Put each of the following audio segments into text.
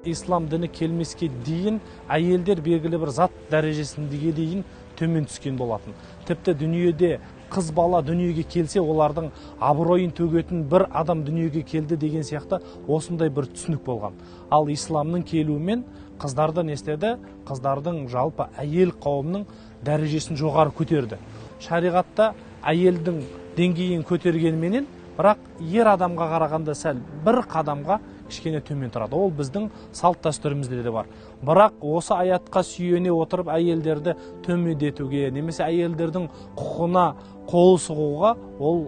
Ислам діні келмеске дейін әйелдер белгілі бір зат дәрежесіндеге дейін төмен түскен болатын. Тіпті дүниеде қыз бала дүниеге келсе, олардың абыройын төгетін бір адам дүниеге келді деген сияқты осындай бір түсінік болған. Ал исламның келуімен қыздарды не істеді? Қыздардың, жалпы әйел қауымның дәрежесін жоғары көтерді. Шариғатта әйелдің деңгейін көтергеніменен, бірақ ер адамға қарағанда сәл бір қадамға кішкене төмен тұрады. Ол біздің салт дәстүрімізде де бар. Бірақ осы аятқа сүйене отырып әйелдерді төмендетуге немесе әйелдердің құқығына қол сұғуға ол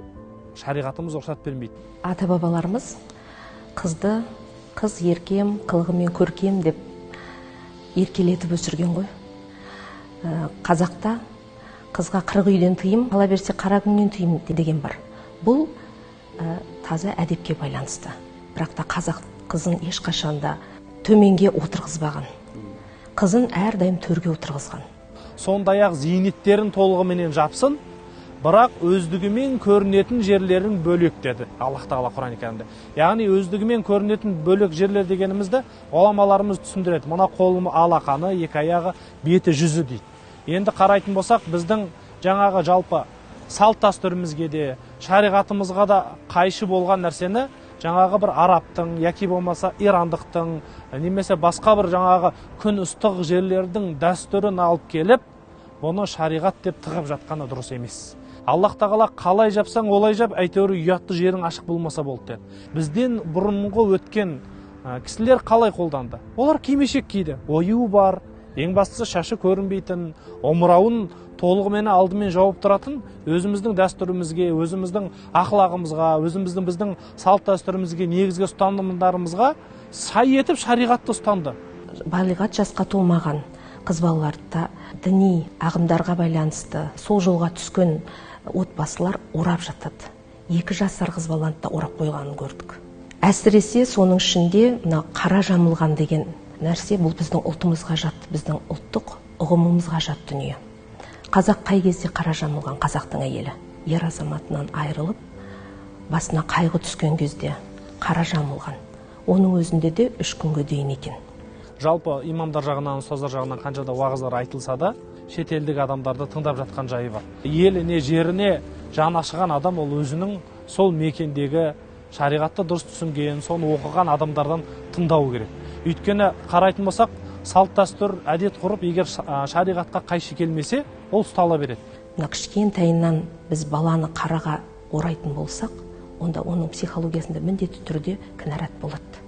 шариғатымыз рұқсат бермейді. Ата бабаларымыз қызды қыз еркем, қылығымен көркем деп еркелетіп өсірген ғой. Қазақта қызға 40 үйден тыйым, қала берсе қара күннен тыйым деген бар. Бұл таза әдепке байланысты. Бірақ та қазақ қызын ешқашанда төменге отырғызбаған. Қызын әрдайым төрге отырғызған. Сондай-ақ зейнеттерін толығыменен жапсын, бірақ өздігімен көрінетін жерлерін бөлек деді Аллах Тағала Құран кәрімде. Яғни өздігімен көрінетін бөлек жерлер дегенімізді ғұламаларымыз түсіндіреді. Мына қолы, алақаны, екі аяғы, беті, жүзі дейді. Енді қарайтын болсақ, біздің жаңағы жалпы салт дәстүрімізге де, шариғатымызға да қайшы болған нәрсені жаңағы бір арабтың, яки болмаса ирандықтың, немесе басқа бір жаңағы күн ыстық жерлердің дәстүрін алып келіп, бұны шариғат деп тығып жатқаны дұрыс емес. Аллах Тағала қалай жапсаң олай жап, әйтеуір ұятты жерің ашық болмаса болды деді. Бізден бұрынғы өткен кісілер қалай қолданды? Олар кимешек киді, ою бар, ең бастысы шашы көрінбейтін, омырауын толығымен алдымен жауып тұратын, өзіміздің дәстүрімізге, өзіміздің ақлағымызға, өзіміздің біздің салт дәстүрімізге, негізгі ұстанымдарымызға сай етіп шариғатты ұстанды. Балиғат жасқа толмаған қыз балаларды діни ағымдарға байланысты сол жолға түскен отбасылар орап жатады. 2 жасар қыз баланы да орап қойғанын көрдік. Әсіресе соның ішінде мына қара жамылған деген нәрсе, бұл біздің ұлтымызға жат, біздің ұлттық ұғымымызға жат дүние. Қазақ қай кезде қара жамылған? Қазақтың әйелі ер азаматынан айырылып, басына қайғы түскен кезде қара жамылған. Оның өзінде де 3 күнге дейін екен. Жалпы имамдар жағынан, ұстаздар жағынан қанша да уағыздар айтылса да, шетелдік адамдарды тыңдап жатқан жайы бар. Еліне, жеріне жаны ашыған адам ол өзінің сол мекендегі шариғатты дұрыс түсінген, соны оқыған адамдардан тыңдау керек. Өйткені қарайтын болсақ, салт дәстүр, әдет ғұрып егер шариғатқа қайшы келмесе, ол ұстала береді. Мына кішкентайынан біз баланы қараға орайтын болсақ, онда оның психологиясында міндетті түрде кінәрат болады.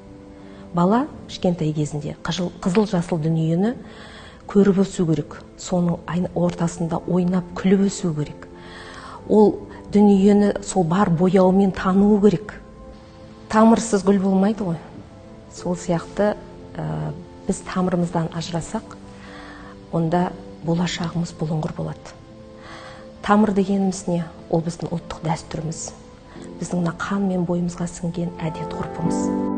Бала кішкентай кезінде қызыл жасыл дүниені көріп өсу керек, соның ортасында ойнап күліп өсу керек. Ол дүниені сол бар бояуымен тануы керек. Тамырсыз гүл болмайды ғой. Сол сияқты біз тамырымыздан ажырасақ, онда болашағымыз бұлыңғыр болады. Тамыр дегеніміз не? Ол біздің ұлттық дәстүріміз, біздің мына қан мен бойымызға сіңген әдет ғұрпымыз.